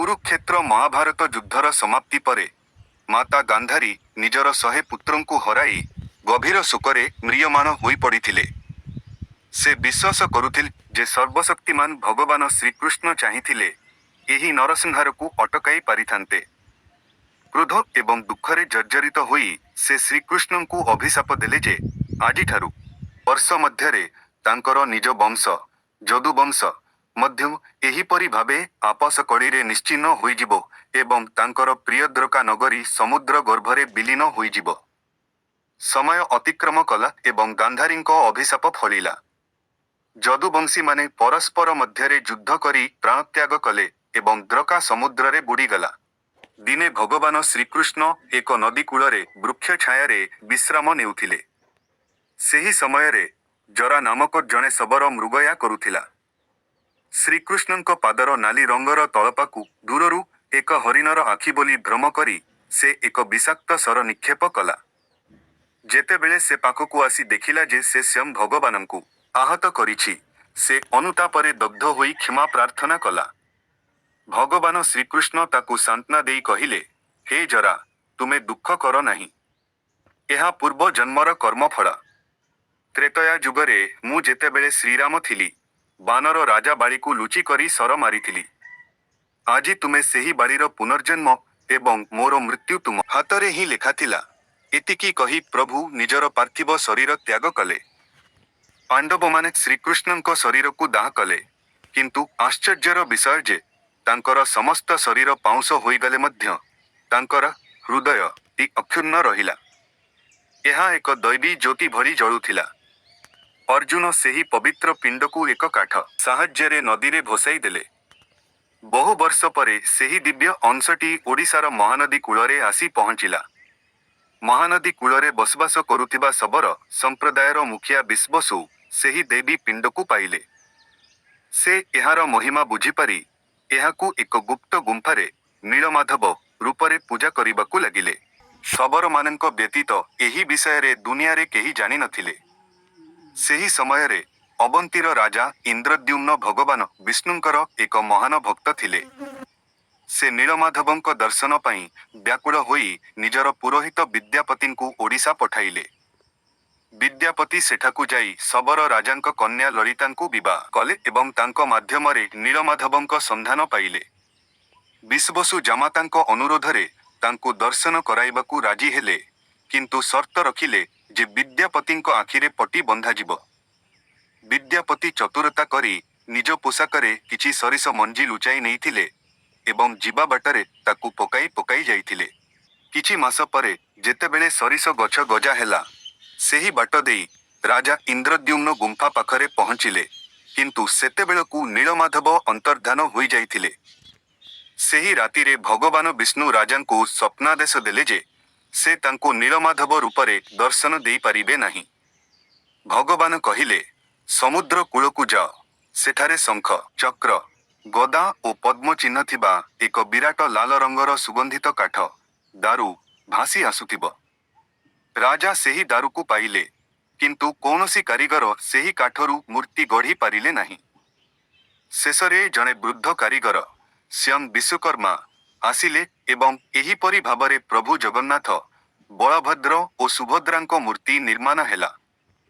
କୁରୁକ୍ଷେତ୍ର ମହାଭାରତ ଯୁଦ୍ଧର ସମାପ୍ତି ପରେ ମାତା ଗାନ୍ଧାରୀ ନିଜର 100 ପୁତ୍ରଙ୍କୁ ହରାଇ ଗଭୀର ଶୋକରେ ମ୍ରିୟମାଣ ହୋଇପଡ଼ିଥିଲେ। ସେ ବିଶ୍ୱାସ କରୁଥିଲେ ଯେ ସର୍ବଶକ୍ତିମାନ ଭଗବାନ ଶ୍ରୀକୃଷ୍ଣ ଚାହିଁଥିଲେ ଏହି ନରସଂହାରକୁ ଅଟକାଇ ପାରିଥାନ୍ତେ। କ୍ରୋଧ ଏବଂ ଦୁଃଖରେ ଜର୍ଜରିତ ହୋଇ ସେ ଶ୍ରୀକୃଷ୍ଣଙ୍କୁ ଅଭିଶାପ ଦେଲେ ଯେ ଆଜିଠାରୁ ବର୍ଷ ମଧ୍ୟରେ ତାଙ୍କର ନିଜ ବଂଶ, ଯଦୁବଂଶ, ମଧ୍ୟ ଏହିପରି ଭାବେ ଆପସ କଳିରେ ନିଶ୍ଚିହ୍ନ ହୋଇଯିବ ଏବଂ ତାଙ୍କର ପ୍ରିୟ ଦ୍ୱାରକା ନଗରୀ ସମୁଦ୍ର ଗର୍ଭରେ ବିଲୀନ ହୋଇଯିବ। ସମୟ ଅତିକ୍ରମ କଲା ଏବଂ ଗାନ୍ଧାରୀଙ୍କ ଅଭିଶାପ ଫଳିଲା। ଯଦୁବଂଶୀମାନେ ପରସ୍ପର ମଧ୍ୟରେ ଯୁଦ୍ଧ କରି ପ୍ରାଣତ୍ୟାଗ କଲେ ଏବଂ ଦ୍ୱାରକା ସମୁଦ୍ରରେ ବୁଡ଼ିଗଲା। ଦିନେ ଭଗବାନ ଶ୍ରୀକୃଷ୍ଣ ଏକ ନଦୀ କୂଳରେ ବୃକ୍ଷ ଛାୟାରେ ବିଶ୍ରାମ ନେଉଥିଲେ। ସେହି ସମୟରେ ଜରା ନାମକ ଜଣେ ଶବର ମୃଗୟା କରୁଥିଲା। ଶ୍ରୀକୃଷ୍ଣଙ୍କ ପାଦର ନାଲି ରଙ୍ଗର ତଳପାକୁ ଦୂରରୁ ଏକ ହରିଣର ଆଖି ବୋଲି ଭ୍ରମ କରି ସେ ଏକ ବିଷାକ୍ତ ଶର ନିକ୍ଷେପ କଲା। ଯେତେବେଳେ ସେ ପାଖକୁ ଆସି ଦେଖିଲା ଯେ ସେ ସ୍ୱୟଂ ଭଗବାନଙ୍କୁ ଆହତ କରିଛି, ସେ ଅନୁତାପରେ ଦଗ୍ଧ ହୋଇ କ୍ଷମା ପ୍ରାର୍ଥନା କଲା। ଭଗବାନ ଶ୍ରୀକୃଷ୍ଣ ତାକୁ ସାନ୍ତ୍ୱନା ଦେଇ କହିଲେ, "ହେ ଜରା, ତୁମେ ଦୁଃଖ କର ନାହିଁ। ଏହା ପୂର୍ବ ଜନ୍ମର କର୍ମଫଳ। ତ୍ରେତୟା ଯୁଗରେ ମୁଁ ଯେତେବେଳେ ଶ୍ରୀରାମ ଥିଲି, ବାନର ରାଜା ବାଳିକୁ ଲୁଚି କରି ଶର ମାରିଥିଲି। ଆଜି ତୁମେ ସେହି ବାଳିର ପୁନର୍ଜନ୍ମ ଏବଂ ମୋର ମୃତ୍ୟୁ ତୁମ ହାତରେ ହିଁ ଲେଖାଥିଲା।" ଏତିକି କହି ପ୍ରଭୁ ନିଜର ପାର୍ଥିବ ଶରୀର ତ୍ୟାଗ କଲେ। ପାଣ୍ଡବମାନେ ଶ୍ରୀକୃଷ୍ଣଙ୍କ ଶରୀରକୁ ଦାହ କଲେ। କିନ୍ତୁ ଆଶ୍ଚର୍ଯ୍ୟର ବିଷୟ ଯେ ତାଙ୍କର ସମସ୍ତ ଶରୀର ପାଉଁଶ ହୋଇଗଲେ ମଧ୍ୟ ତାଙ୍କର ହୃଦୟଟି ଅକ୍ଷୁଣ୍ଣ ରହିଲା। ଏହା ଏକ ଦୈବୀ ଜ୍ୟୋତି ଭଳି ଜଳୁଥିଲା। ଅର୍ଜୁନ ସେହି ପବିତ୍ର ପିଣ୍ଡକୁ ଏକ କାଠ ସାହାଯ୍ୟରେ ନଦୀରେ ଭସାଇ ଦେଲେ। ବହୁ ବର୍ଷ ପରେ ସେହି ଦିବ୍ୟ ଅଂଶଟି ଓଡ଼ିଶାର ମହାନଦୀ କୂଳରେ ଆସି ପହଞ୍ଚିଲା। ମହାନଦୀ କୂଳରେ ବସବାସ କରୁଥିବା ଶବର ସମ୍ପ୍ରଦାୟର ମୁଖିଆ ବିଶ୍ବସୁ ସେହି ଦୈବୀ ପିଣ୍ଡକୁ ପାଇଲେ। ସେ ଏହାର ମହିମା ବୁଝିପାରି ଏହାକୁ ଏକ ଗୁପ୍ତ ଗୁମ୍ଫାରେ ନୀଳମାଧବ ରୂପରେ ପୂଜା କରିବାକୁ ଲାଗିଲେ। ଶବରମାନଙ୍କ ବ୍ୟତୀତ ଏହି ବିଷୟରେ ଦୁନିଆରେ କେହି ଜାଣିନଥିଲେ। ସେହି ସମୟରେ ଅବନ୍ତୀର ରାଜା ଇନ୍ଦ୍ରଦ୍ୟୁମ୍ନ ଭଗବାନ ବିଷ୍ଣୁଙ୍କର ଏକ ମହାନ ଭକ୍ତ ଥିଲେ। ସେ ନୀଳମାଧବଙ୍କ ଦର୍ଶନ ପାଇଁ ବ୍ୟାକୁଳ ହୋଇ ନିଜର ପୁରୋହିତ ବିଦ୍ୟାପତିଙ୍କୁ ଓଡ଼ିଶା ପଠାଇଲେ। ବିଦ୍ୟାପତି ସେଠାକୁ ଯାଇ ଶବର ରାଜାଙ୍କ କନ୍ୟା ଲଳିତାଙ୍କୁ ବିବାହ କଲେ ଏବଂ ତାଙ୍କ ମାଧ୍ୟମରେ ନୀଳମାଧବଙ୍କ ସନ୍ଧାନ ପାଇଲେ। ବିଶ୍ବସୁ ଜାମାତାଙ୍କ ଅନୁରୋଧରେ ତାଙ୍କୁ ଦର୍ଶନ କରାଇବାକୁ ରାଜି ହେଲେ, କିନ୍ତୁ ସର୍ତ୍ତ ରଖିଲେ ଯେ ବିଦ୍ୟାପତିଙ୍କ ଆଖିରେ ପଟି ବନ୍ଧାଯିବ। ବିଦ୍ୟାପତି ଚତୁରତା କରି ନିଜ ପୋଷାକରେ କିଛି ସୋରିଷ ମଞ୍ଜି ଲୁଚାଇ ନେଇଥିଲେ ଏବଂ ଯିବା ବାଟରେ ତାକୁ ପକାଇ ପକାଇ ଯାଇଥିଲେ। କିଛି ମାସ ପରେ ଯେତେବେଳେ ସୋରିଷ ଗଛ ଗଜା ହେଲା, ସେହି ବାଟ ଦେଇ ରାଜା ଇନ୍ଦ୍ରଦ୍ୟୁମ୍ନ ଗୁମ୍ଫା ପାଖରେ ପହଞ୍ଚିଲେ, କିନ୍ତୁ ସେତେବେଳକୁ ନୀଳମାଧବ ଅନ୍ତର୍ଦ୍ଧାନ ହୋଇଯାଇଥିଲେ। ସେହି ରାତିରେ ଭଗବାନ ବିଷ୍ଣୁ ରାଜାଙ୍କୁ ସ୍ୱପ୍ନାଦେଶ ଦେଲେ ଯେ ସେ ତାଙ୍କୁ ନୀଳମାଧବ ରୂପରେ ଦର୍ଶନ ଦେଇପାରିବେ ନାହିଁ। ଭଗବାନ କହିଲେ, "ସମୁଦ୍ର କୂଳକୁ ଯାଅ। ସେଠାରେ ଶଙ୍ଖ, ଚକ୍ର, ଗଦା ଓ ପଦ୍ମ ଚିହ୍ନ ଥିବା ଏକ ବିରାଟ ଲାଲ ରଙ୍ଗର ସୁଗନ୍ଧିତ କାଠ ଦାରୁ ଭାସି ଆସୁଥିବ।" ରାଜା ସେହି ଦାରୁକୁ ପାଇଲେ, କିନ୍ତୁ କୌଣସି କାରିଗର ସେହି କାଠରୁ ମୂର୍ତ୍ତି ଗଢ଼ି ପାରିଲେ ନାହିଁ। ଶେଷରେ ଜଣେ ବୃଦ୍ଧ କାରିଗର, ସ୍ୱୟଂ ବିଶ୍ୱକର୍ମା ଆସିଲେ ଏବଂ ଏହିପରି ଭାବରେ ପ୍ରଭୁ ଜଗନ୍ନାଥ, ବଳଭଦ୍ର ଓ ସୁଭଦ୍ରାଙ୍କ ମୂର୍ତ୍ତି ନିର୍ମାଣ ହେଲା।